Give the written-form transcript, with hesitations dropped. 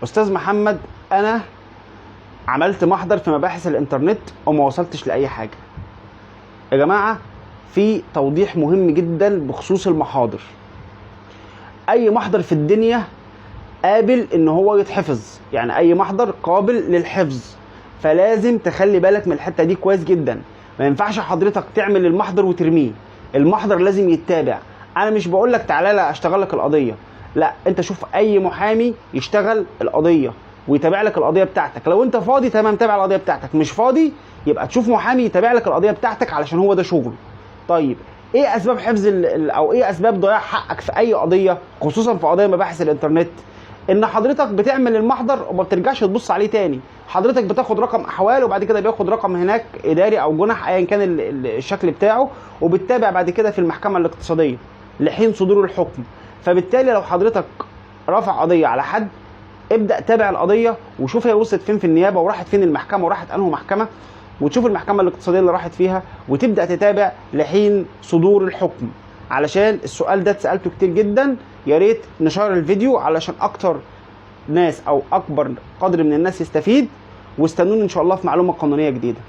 استاذ محمد، انا عملت محضر في مباحث الانترنت وما وصلتش لاي حاجة. يا جماعة في توضيح مهم جدا بخصوص المحاضر. اي محضر في الدنيا قابل ان هو يتحفظ، يعني اي محضر قابل للحفظ، فلازم تخلي بالك من الحتة دي كويس جدا. ما ينفعش حضرتك تعمل المحضر وترميه، المحضر لازم يتابع. انا مش بقول لك تعالى لا اشتغل لك القضية، لا، انت شوف اي محامي يشتغل القضية ويتابع لك القضية بتاعتك. لو انت فاضي تمام تابع القضية بتاعتك، مش فاضي يبقى تشوف محامي يتابع لك القضية بتاعتك علشان هو ده شغله. طيب ايه اسباب حفظ او ايه اسباب ضياع حقك في اي قضية، خصوصا في قضية مباحث الانترنت؟ ان حضرتك بتعمل المحضر وما بترجعش تبص عليه تاني. حضرتك بتاخد رقم احوال وبعد كده بياخد رقم هناك اداري او جنح ايا كان الشكل بتاعه، وبتتابع بعد كده في المحكمة الاقتصادية لحين صدور الحكم. فبالتالي لو حضرتك رافع قضية على حد، ابدا تابع القضية وشوف هي وصلت فين في النيابة وراحت فين المحكمة وراحت انه محكمة، وتشوف المحكمة الاقتصادية اللي راحت فيها وتبدا تتابع لحين صدور الحكم. علشان السؤال ده اتسالته كتير جدا، يا ريت نشير الفيديو علشان اكتر ناس او اكبر قدر من الناس يستفيد. واستنوني ان شاء الله في معلومة قانونية جديدة.